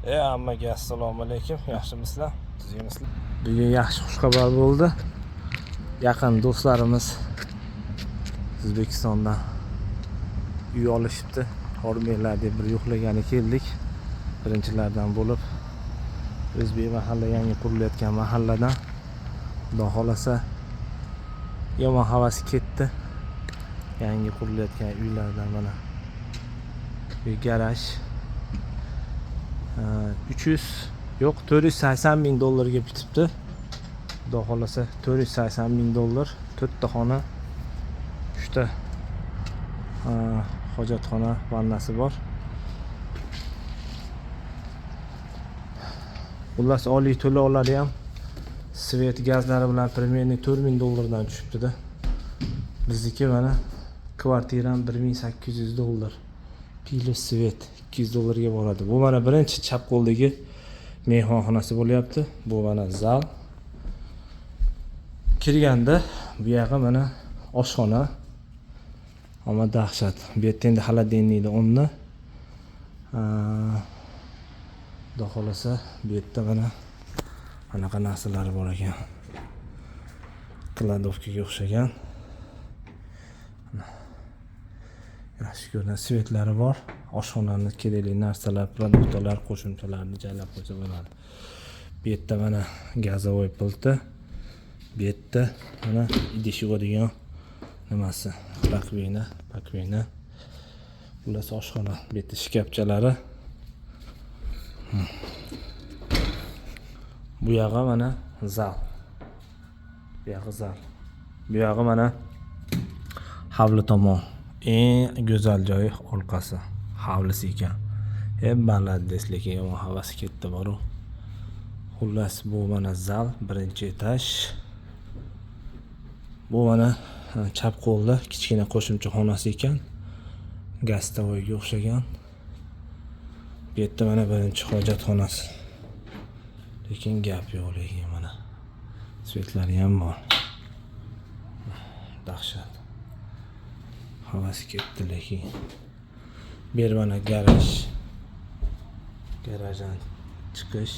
Hammaga assalomu alaykum. Yaxshimisizlar? Tuzukmisizlar? Bugun yaxshi xushxabar bo'ldi. Yaqin do'stlarimiz O'zbekistondan uy olishibdi. Hormanglar deb bir yo'qlagani keldik. Birinchilardan bo'lib O'zbek mahalla, yangi qurilayotgan mahalladan. Xudo xolasa, yomon havasi ketdi. Yangi qurilayotgan uylardan mana. Bu garaj. 300, yo'q, 480 ming dollarga bitibdi. Xudo xolasa, 480 ming dollar, to'rtta xona, uchta hojatxona, vannasi bor. Xullas, oylik to'lovlari ham свет, gazlari bilan примерно 4000 dollardan tushibdi-da. Bizniki mana kvartiram 1800 dollar. Плюс свет 200 dollarga boradi. Bu mana birinchi chap qo'ldagi mehmonxonasi bo'lyapti. Bu mana zal. Kirganda bu yog'i mana oshxona. Ammo dahshat. Bu yerda endi холодильник ni o'rni. Xudo xolasa, bu yerda mana anaqa narsalar bor ekan. Кладовка ga o'xshagan. Yaxshi ko'rinadi, свет lari bor. Oshxonani kerakli narsalar, produktlar, qo'shimchalarni joylab qo'ysa bo'ladi. Bu yerda mana газовой plita. Bu yerda mana idish yuvadigan nimasi, раковина, раковина. Xullas, oshxona. Bu yerda shkafchalari. Bu yog'i mana zal. Bu yog'i zal. Bu yog'i mana hovli tomon. Eng go'zal joyi orqasi. Hovlisi ekan. E, молодец, lekin yomon havasi ketdi boru. Xullas, bu mana zal, birinchi etaj. Bu mana chap qo'lda kichkina qo'shimcha xonasi ekan. Гостевой ga o'xshagan. Bu yerda mana birinchi hojatxonasi. Lekin gap yo'q, lekin mana свет lari ham bor. Dahshat. Havasi ketdi lekin. Bu yer mana garaj. Garajdan chiqish,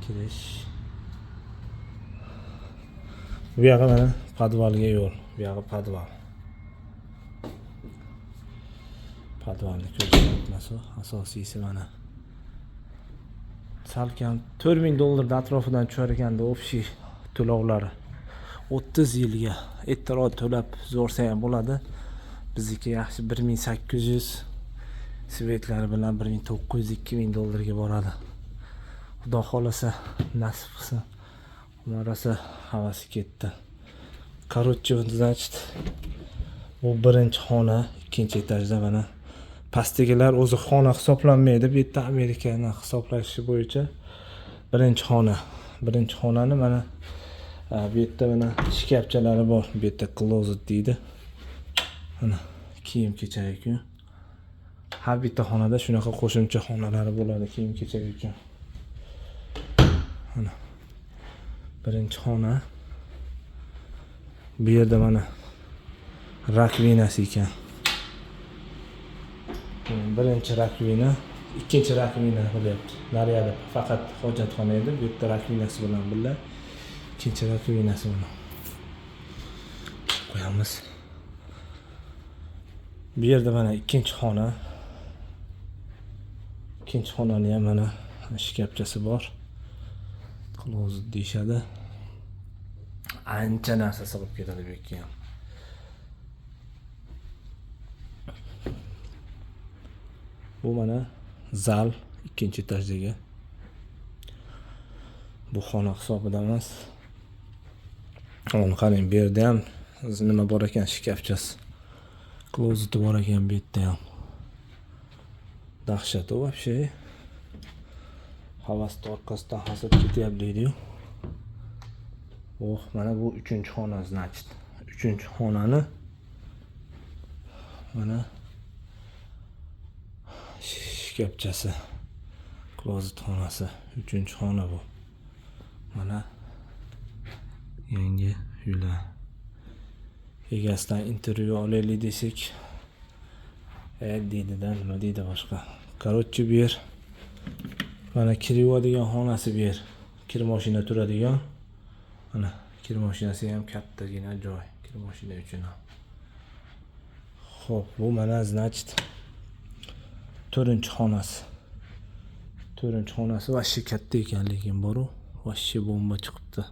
kirish. Bu yog'i mana podvalga yo'l. Bu yog'i podval. Podvalni ko'rsatmasi asosiysi mana. Salkam 4000 dollarni atrofidan tushar ekanda общий to'lovlari. 30 yilga ertaroq to'lab zo'rsa ham bo'ladi. Bizniki yaxshi 1800, свет lari bilan 1900, 2000 dollarga boradi. Xudo xolasa, nasib qilsa, rosa havasi ketdi. Короче, значит, bu birinchi xona, ikkinchi etajda mana pastdagilar o'zi xona hisoblanmaydi. Bu yerda Amerikani hisoblashi bo'yicha birinchi xona. Birinchi xonani mana bu yerda mana shkafchalari bor. Bu yerda closet deydi. Mana kiyim kechak uchun. Har bitta xonada shunaqa qo'shimcha xonalari bo'ladi kiyim kechak uchun. Mana birinchi xona. Bu yerda mana раковина si ekan. Birinchi раковина, ikkinchi раковина bo'lyapti. Nariyada faqat hojatxona edi, bu yerda раковина si bilan birga ikkinchi раковина si buni. Qo'yamiz. Bu yerda mana ikkinchi xona. Ikkinchi xonani ham mana shkafchasi bor. Closet deyishadi. Ancha narsa sig'ib ketadi bu yerga ham. Bu mana zal, ikkinchi etajdagi. Bu xona hisobida emas. Uni qarang, bu yerda ham nima bor ekan, shkafchasi. Klozeti bor ekan bu yerda ham. Dahshat u вообще. Havasni orqasidan hasad ketyapti deydi-yu. Oh, mana bu uchinchi xona, значит. Uchinchi xonani mana shkafchasi, klozet xonasi, uchinchi xona bu. Mana yangi uylar. Egasidan intervyu olaylik desak, e deydida, nima deydi boshqa. Короче, bu yer Mana kir yuvadigan xonasi bu yer. Kir mashina turadigan. Mana kir mashinasi ham kattagina joy. Kir mashina uchun ham. Xo'p, bu mana значит 4-xonasi. 4-xonasi вообще katta ekan, lekin boru вообще bomba chiqibdi.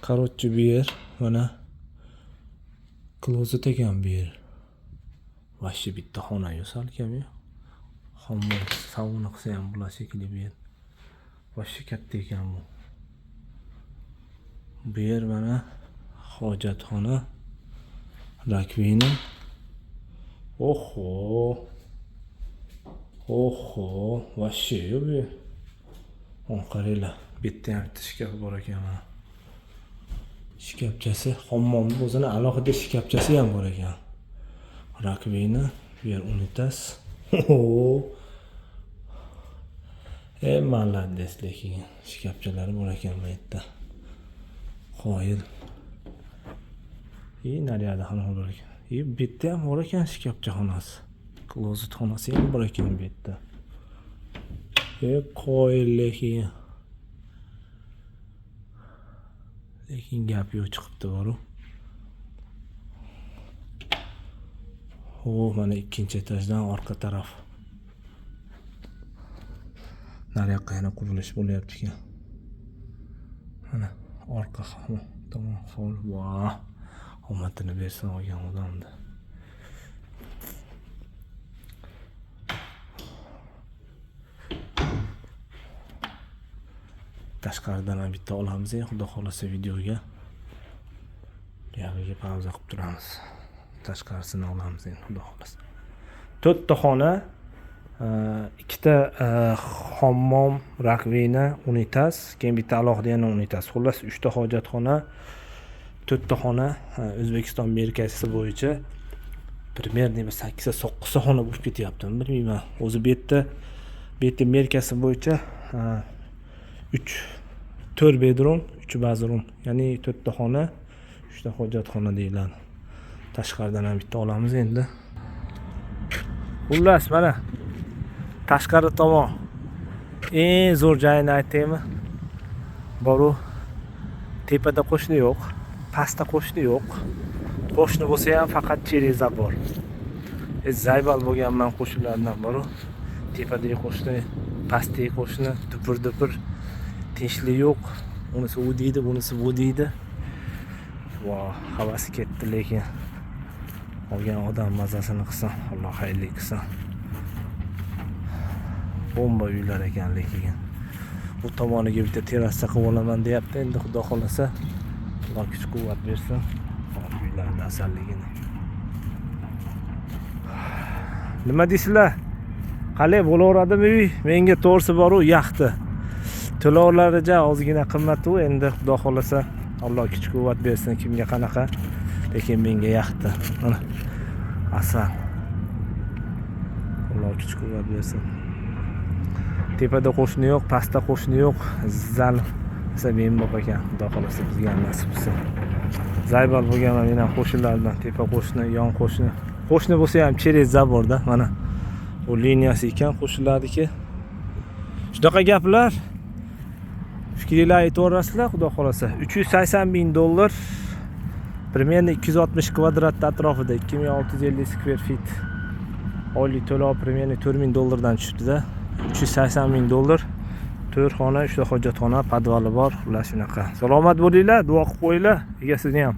Короче, bu yer mana klozet ekan bu yer. Вообще bitta xona yo'q salkam yo'q. Hammom, sauna qilsa ham bo'ladi shekilli bu yer. Вообще katta ekan bu. Bu yer mana hojatxona, раковина. Oho. Oho, вообще yo'q bu yer. Mana qaranglar, bu yerda ham bitta shkaf bor ekan mana. Shkafchasi, hammomni o'zini alohida shkafchasi ham bor ekan. Раковина, bu yer unitaz. Oho. E, молодец, lekin shkafchalari bor ekan bu yerda. Qoyil. И naryoqda xona bor ekan. И bu yerda ham bor ekan shkafcha xonasi. Klozet xonasi ham bor ekan bu yerda. E, qoyil lekin. Lekin gap yo'q, chiqibdi boru. O, mana ikkinchi etajdan orqa taraf. Nariyoqqa yana qurilish bo'lyapti ekan. Mana orqa tomon hovli. Voh! Omadini bersin olgan odamni. Tashqaridan ham bitta olamiz, xudo xolasa videoga. Buyog'iga pauza qilib turamiz. Tashqarisini olamiz endi xudo xolasa. 4 ta xona, 2 ta hammom, rakvina, unitaz, keyin bitta alohida yana unitaz. Xullas 3 ta hojatxona, 4 ta xona O'zbekiston merkazisi bo'yicha примерно 8-9 ta xona bo'lib ketyaptimi, bilmayman. O'zi bu yerda merkazi bo'yicha 3 4 bedroom, 3 bathroom, ya'ni 4 ta xona, 3 ta hojatxona deyiladi. Tashqaridan ham bitta olamiz endi. Xullas mana tashqari tomon eng zo'r joyini aytaymi? Boru tepada qo'shni yo'q, pastda qo'shni yo'q. Qo'shni bo'lsa ham faqat через забор. Zaybal bo'lganman qo'shnilardan boru. Tepadagi qo'shni, pastdagi qo'shni dupur-dupur, tinchlik yo'q. Unisi u deydi, bunisi bu deydi. Voh, havasi ketdi, lekin olgan odam mazasini qilsin, Alloh xayrli qilsin. Bomba uylar ekan lekin. Bu tomoniga bitta terrasa qilib olaman deyapti. Endi xudo xolasa, Alloh kuch quvvat bersin. Uylarning asalligini. Nima deysizlar? Qalay bo'laveradimi uy? Menga to'g'risi bor-u, yoqdi. To'lovlari ja ozgina qimmat u, endi xudo xolasa Alloh kuch quvvat bersin kimga qanaqa, lekin menga yoqdi. Mana asal. Alloh kuch quvvat bersin. Tepada qo'shni yo'q, pastda qo'shni yo'q. Zal esa bembob ekan. Xudo xolasa bizga ham nasib qilsin. Zaybal bo'lganman men ham qo'shnilardan, tepa qo'shni, yon qo'shni. Qo'shni bo'lsa ham через zaborda, mana u liniyasi ekan qo'shnilardiki. Shunaqa gaplar. Fikringlar aytaverasizlar, xudo xolasa. 380 ming dollar, примерно 260 kvadrat atrofida, 2650 square feet. Oylik to'lov примерно 4000 dollardan tushibdi-da. 380 ming dollar. 4 xona, 3 ta hojatxona, podvali bor, xullas shunaqa. Salomat bo'linglar, duo qilib qo'yinglar, egasini ham.